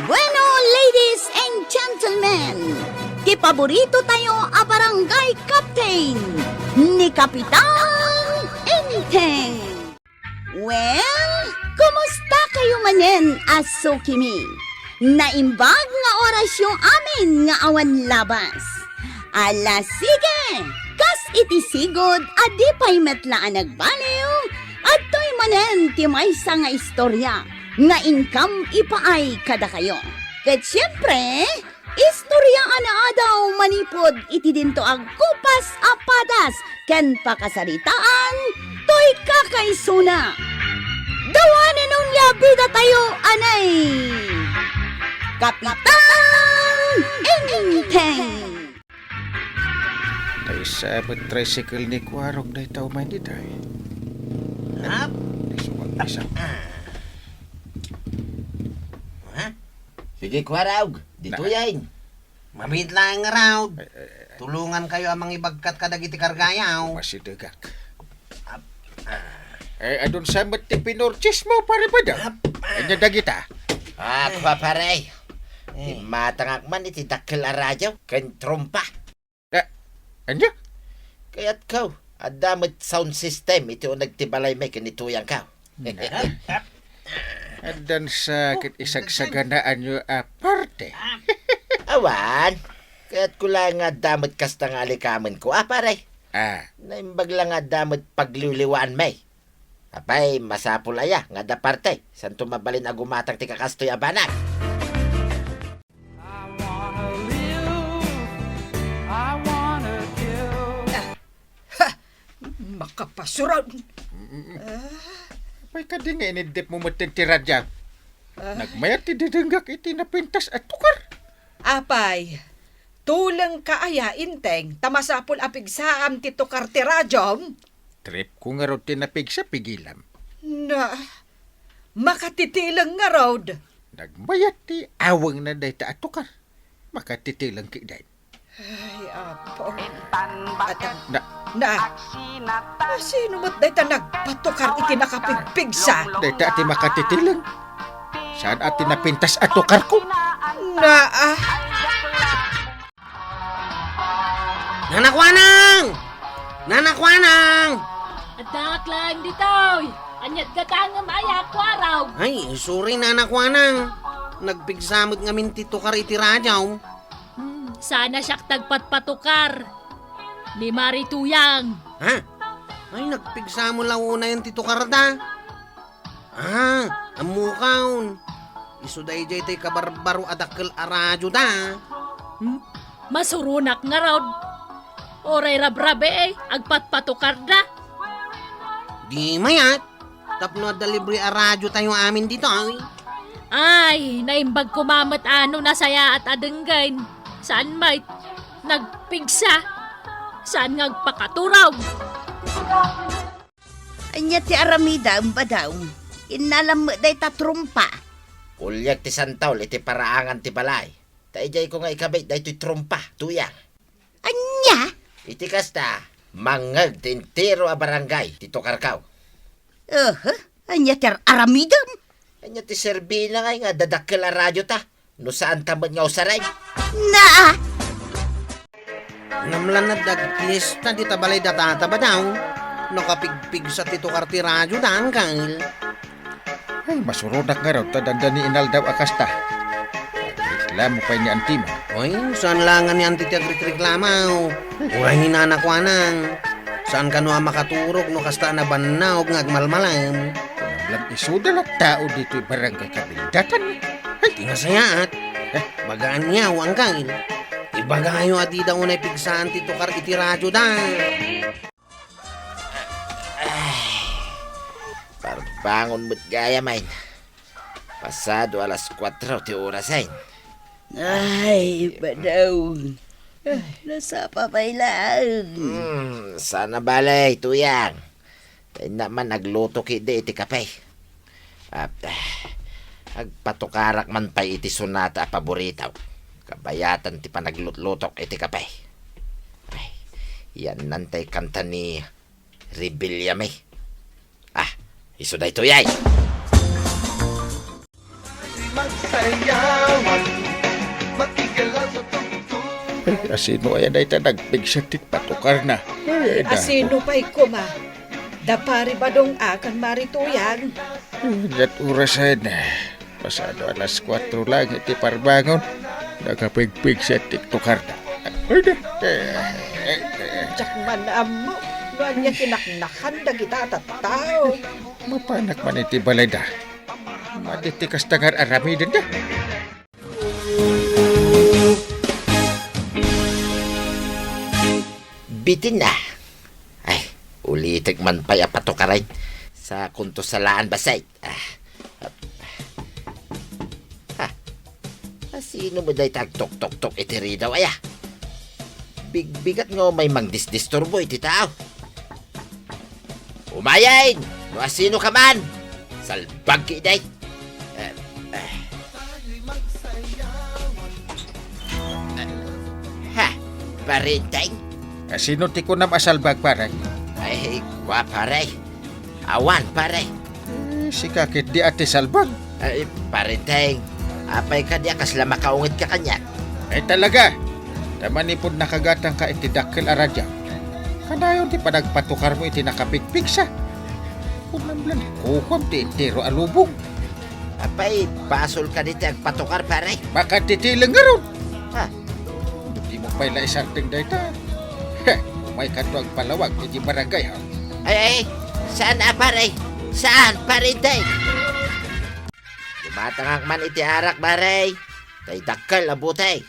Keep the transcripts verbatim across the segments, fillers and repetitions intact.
Bueno, ladies and gentlemen, ti paborito tayo a barangay captain, ni Kapitan Enteng. Well, kumusta kayo manen a sukimi? Naimbag nga orasyo amin nga awan labas. Ala, sige! Kas iti sigud a di pay met la a nagbaliw, adtoy manen ti maysa nga istorya nga inkam ipaay kadakayo. Ket siempre, istorya a naadaw manipud iti dinto a gupas a padas ken pakasaritaan toy kakaisuna. Dawanen onia bidatayo, anay! Kapitan Enteng! Daysa met tricycle ni Kuarog dayta umay ditoy. Nap? Isuwag isa. Ha? Sige, Kuarog. Ditoyen. Mabiit laeng ngarud. Ay, ay, ay. Tulongankayo a mangibagkat kadagiti kargayo. Masidegak. Ap-, ah. Eh, adun sa met ti pinurchase mo, pare Badong? Ap-, ah. Ania dagita? Ah, kua, pare. Eh. Immatangak man iti dakkel a radio ken trompa. Ah, ania? Kayatko, adda met sound system iti uneg ti balaymi ken ni Tuyangko. Addan sa ket isagsaganaanyo a parte. Awan, kayatko la nga adda met kasta nga alikamenko, a, pare. Ah. Naimbag la nga adda met pagliwliwaanmi. Apay, masapul aya nga adda parte, santo mabalin a gumatang ti kakastoy a banag. I wanna live, I wanna give. Ah, ha! Makapasuron! Mm. Ah. Apay kadi nga iniddep mo metten ti radio? Ah. Nagmayat ti didenggak iti napintas a tukar. Apay, tulengka aya, Enteng, ta masapul a pigsaam ti tukar ti radiom? Tripko ngarud ti napigsa, pigilam. Na, makatitileng ngarud. Nagmayat ti awengna dayta a tukar. Makatitileng ketdin. Ay, Apo. Ata, na, na, sino met dayta nagpatukar iti nakapigpigsa? Dayta ti makatitileng. Saan a ti napintas a tukarko? Na, ah. Nana Kuanang! Nana Kuanang! Addaak laeng ditoy! Aniat gatangem aya, Kuarog? Ay, sorry, Nana Kuanang. Nagpigsa met ngamin ti tukar iti radio. Hmm, saan a siak ti agpatpatukar. Ni Mari Tuyang. Ha? Ay, nagpigsa mo la unayen ti tukarda. Ah, ammokon. Isu daydiay ti kabarbaro a dakkel a radioda. Hmm? Masuronak ngarud. Uray rabrabii, agpatpatukarda. Di mayat, tapno adda libre a radiotayo amin ditoy. Ay, naimbag koma met a no nasayaat a denggen. Saan met? Nagpigsa. Saan nga agpakaturog? Ania ti aramidem, Badong? Innalam met dayta trompa. Uliak ti santol iti paraangan ti balay. Ta idiayko nga ikabit daytoy trompa, Tuyang. Ania? Iti kasta, mangngeg ti entero a barangay ti tukarko. Aha, ania ti ar-, aramidem? Ania ti serbina ngay nga adda dakkel a radio ta? No saan ta met nga usaren? Na! Ngem la nadagpis ta dita balay da Tata Badong. Nakapigpigsa ti tukar ti radioda, Angkel. Ay, masuronak ngarud ta dandani inaldaw a kasta. Reklamo pay ni Antima. Oy, saan la nga ni Anti ti agrekreklamo. Uray ni Nana Kuanang. Saan kano a makaturog no kasta a nabannog nga agmalmalem. Kunam lang isuda la tao ditoy barangay Kabildatan. Ay, ti nasayaat. Eh? Baga aniaw, Angkel. Ibagayo a dida unay pigsaan ti tukar iti radioda. Ay, parbangon met gayam. Pasado alas kuatro ti orasen. Ay, Badong. Ay, nasapa pay laeng. Hmm, saan a bale, Tuyang. Ta innak man agluto ketdi iti kape. At, ah, agpatukarak man pay iti sonata a paboritok. Kabayatan ti panaglutlutok iti kape. Ay, yan nantay kanta ni Rebellame. Ah, isu daytoy ay. Sayawan, makigalaw sa tungtong. Ay, asino aya dayta nagpigsa ti patukarna? Ay, ay, asino pay koma? Da Pari Badong a ken Mari Tuyang. Ay, diat orasen. Pasado alas kuatro lang iti parbangon. Nakapigpigsa ti tukarna. Ay, da. Eh, eh, eh. Diak man ammo no ania kinaknakan dagita a tattao. Mapanak man iti balayda. Madi ti kasta nga ar-aramidenda. Bitin na. Ay, ulitek man pay a patukaray. Sa kunto salaan basay. Ah. Ha? Asino met dayta agtuktoktok iti ridaw aya? Bigbigat nga umay mangdisdisturbo iti tao. Umayen! No asino ka man! Salbag ki iday! Eh, eh. Ha? Parinteng? Asino ti kunam a salbag, pare? Ay, wa, pare. Awan, pare. Eh, sika ketdi a ti salbag. Ay, Parinteng, apay kadi a kasla makaunget ka kaniak? Ay, talaga. Ta manipud nakagatangka iti dakkel a radiaw, kanayon ti panagpatukarmo iti nakapigpigsa. Kunam lang, kukuam ti entero a lubong. Apay, basol kadi ti agpatukar, pare? Makatitileng ngarud. Ha? Dimo pay la isarteng dayta. Heh, umaykanto agpalawag iti barangay, ha? Ay, ay, saan a, pare? Saan, Parinteng? Dumatangak man iti arak, pare. Tay dakkel a butey.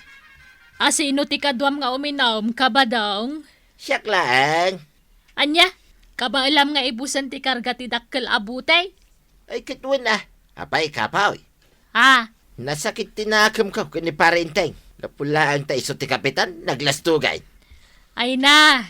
Asino ti kaduam nga uminum, Kabadong? Siak laeng. Ania? Kabaelam nga ibusen ti karga ti dakkel a butey? Ay, ket wen a. Apay, kapoy? Ah. Nasakit ti nakemko ken ni Parinteng. Gapu laeng ta isu ti kapitan, naglastugan. Ay na,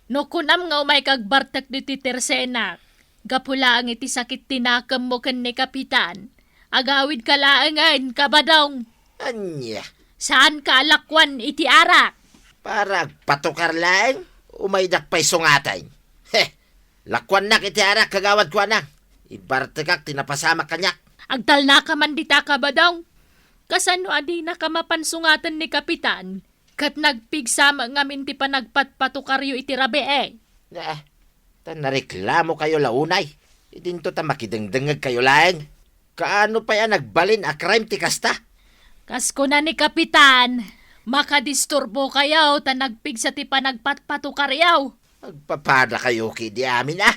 no kunam nga umayka agbartek ditoy tersenak, gapu laeng iti sakit ti nakemmo ken ni kapitan, agawidka laengen, Kabadong. Ania? Saanka a lakuan iti arak? Para agpatukar laeng, umaydak pay sungaten. Heh, lakuannak iti arak, kagawad kuana. Ibartekak ti napasamak kaniak. Agtalnaka man dita, Kabadong. Kasano a dinaka mapan sungaten ni kapitan? Ket nagpigsa met ngamin ti panagpatpatukaryo iti rabii. Ah, ta nareklamokayo la unay. Idinto ta makidengdengngegkayo laeng. Kaano pay a nagbalin a crime ti kasta? Kas kuna ni Kapitan, makadisturbokayo ta nagpigsa ti panagpatpatukaryo. Agpapadakayo ketdi amin a.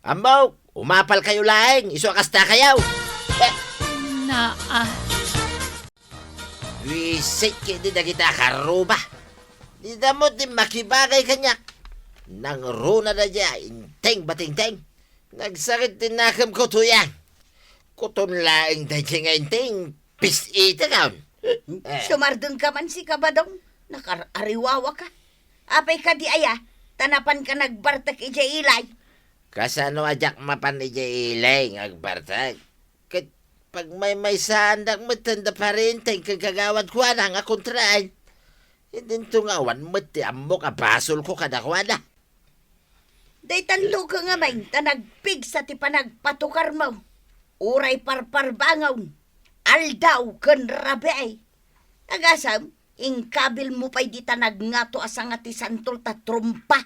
Ammok, umapalkayo laeng, isu a kastakayo. Eh. Naa. Buisit ketdi dagiti a karruba. Dida met ti makibagay kaniak. Nangruna daydiay, inteng batingteng. Nagsakit ti nakemko, Tuyang. Kuton laeng daydiay nga inteng, pis-itekon. Eh. Sumardengka man, Kabadong. Nakar-ariwawaka. Apay kadi aya, ta napanka nagbartek idiay ilay? Kasano a diak mapan idiay ilay nga agbartek? Ket pagmaymaysaandak met ken da Parinteng ken kagawad kuana nga kontraen. Idinto nga awan met ti ammok a basolko kadakuada. Daytanto ka ngamin ta nagpigsa ti panagpatukarmo. Uray parparbangon, aldaw ken rabii. Tagasem, inkabilmo pay dita nagngato a sanga ti santol ta trompa.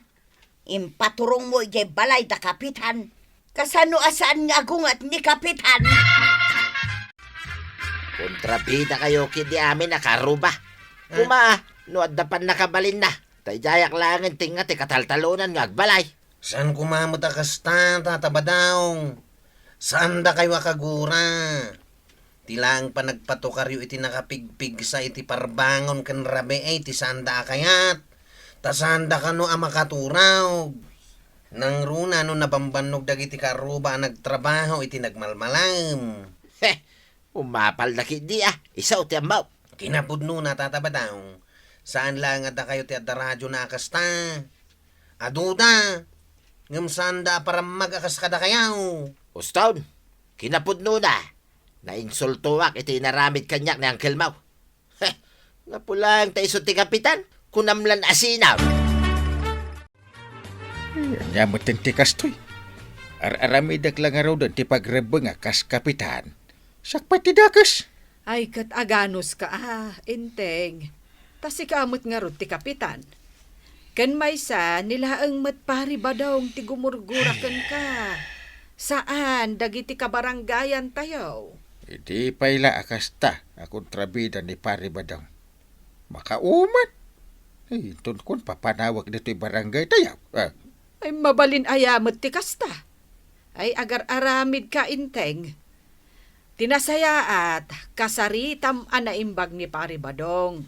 Impaturongmo idiay balay da Kapitan. Kasano a saan nga agunget ni Kapitan? Kontrabidakayo ketdi amin a karruba. Ah. Koma, no adda pannakabalinna, ta idiayak laengen tengnga ti kataltalonan nga agbalay. Saan koma met a kasta, Tata Badong. Saandakayo a kagura. Ti laeng panagpatukaryo iti nakapigpigsa iti parbangon ken rabii ti saanda a kayat, ta saanda kano a makaturaw. Nangruna no nabambannog dagiti karruba a nagtrabaho iti nagmalmalem. Heh, umapalda ketdi a, isu ti ammok. Kinapudnona, Tata Badong, saan laeng a dakayo ti adda radiona a kasta. Aduda, ngem saanda a parammag a kas kadakayo. Uston, kinapudnona, nainsultoak iti inaramid kaniak ni angkelmo. Heh, gapu laeng ta isu ti kapitan, kunam lan asinaw. Ay, ania met ti kastoy? Ar-aramidek la ngaruden ti pagrebbeng a kas kapitan. Siak pay ti dakes. Ay, ket aganuska a, Enteng. Ta sika met ngarud ti kapitan. Ken maysa, ni laeng met Pari Badong ti gumurgura kenka. Saan dagiti kabarangayantayo. Idi pay la a kasta a kontrabida ni Pari Badong. Makauman. Ay, inton kuan, papanawek ditoy barangaytayo. Ah. Ay, mabalin aya met ti kasta. Ay, agar-aramidka, Enteng. Ti nasayaat, kasaritam a naimbag ni Pari Badong.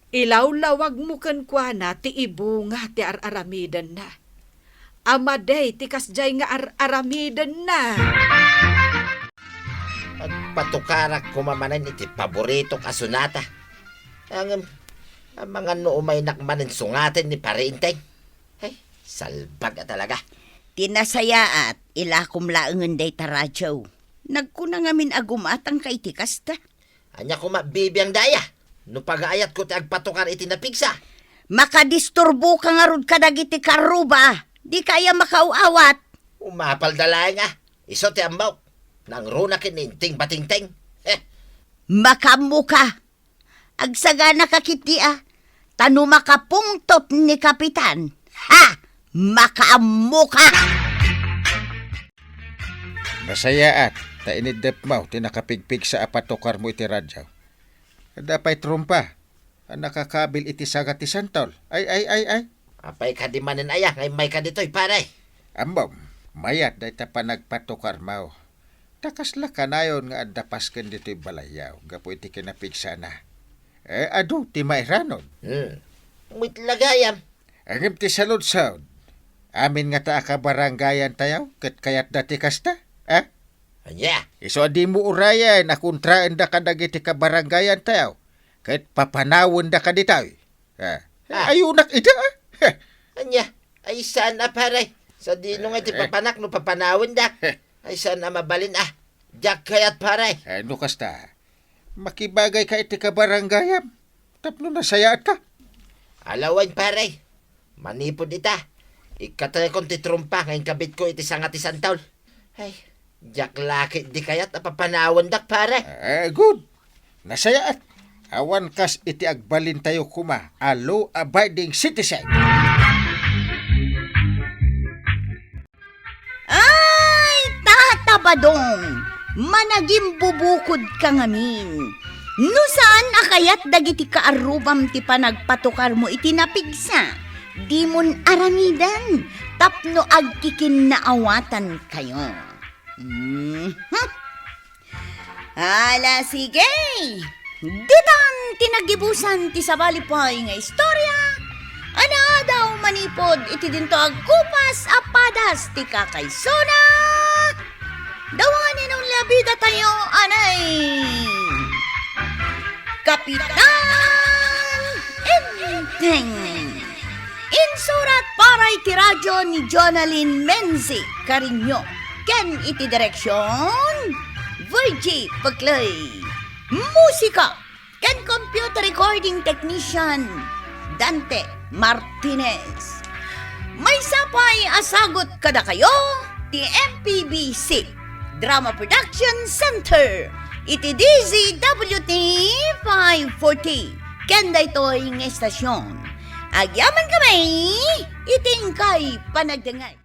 Ilawlawagmo kenkuana ti ibunga ti ar-aramidenna. A madi ti kasdiay nga ar-aramidenna. Agpatukarak koma manen iti paboritok a sonata. Ngem, amangan no umaynak manen sungaten ni Pari Enteng. Ay, salbag a talaga. Ti nasayaat, ilakom laengen dayta radio. Nagkuna ngamin a gumatangka iti kasta. Ania koma bibiangda aya? No pagaayatko ti agpatukar iti napigsa. Makadisturboka ngarud kadagiti karruba. Dika aya makaaw-awat. Umapalda laeng a. Isu ti ammok. Nangruna ken ni Enteng Batingteng. Heh. Makaammoka. Agsaganaka ketdi a. Ta no makapungtot ni Kapitan, ha! Makaammoka! Nasayaat, ta iniddepmo ti nakapigpigsa a patukarmo iti radio. Adda pay trompa a nakakabil iti sanga ti santol. Ay, ay, ay, ay. Apay kadi manen aya nga immayka ditoy, pare? Ammom, mayat dayta panagpatukarmo. Ta kasla kanayon nga adda pasken ditoy balayyo gapu iti kinapigsana. Eh, adu ti mairanod. Hmm. Met la gayam. Ngem ti saludsod, amin ngata a kabarangayantayo ket kayatda ti kasta? Eh? Ania? Isu a dimo urayen a kontraenda kadagiti kabarangayantayo ket papanawendaka ditoy. Ah. Ah. Ayunak ida, ah. Heh. Ania? Ay, saan a, pare? Sadino nga iti Eh. papanak no papanawendak? Heh. Ay, saan a mabalin, ah. Diak kayat, pare. Eh, no kasta, makibagayka iti kabarangayam tapno nasayaatka. Alawen, pare. Manipud ita, ikkatekon ti trompa nga inkabitko iti sanga ti santol. Ay, diak la ketdi kayat a papanawendak, pare. Eh, good. Nasayaat. Awan kas iti agbalintayo koma a law-abiding citizen. Ay, Tata Badong, managimbubukodka ngamin. No saan a kayat dagiti kaarrubam ti panagpatukarmo iti napigsa, dimon aramiden tapno agkikinnaawatankayo. Mhm. Ala, sige. Ditan ti nagibusan ti sabali pay nga istorya a naadaw manipud iti dinto agkupas a padas ti kakaisuna. Dawani no liabidatayo anay Kapitan Enteng. Insurat para iti radio ni Jonalyn Menzi Cariño ken iti direksion, Virgie Peclay. Musika ken computer recording technician, Dante Martinez. Maysa pay a sagut kadakayo ti M P B C Drama Production Center iti D Z W T five forty ken daytoy nga estasion. Agyamankami iti inkay panagdengngeg.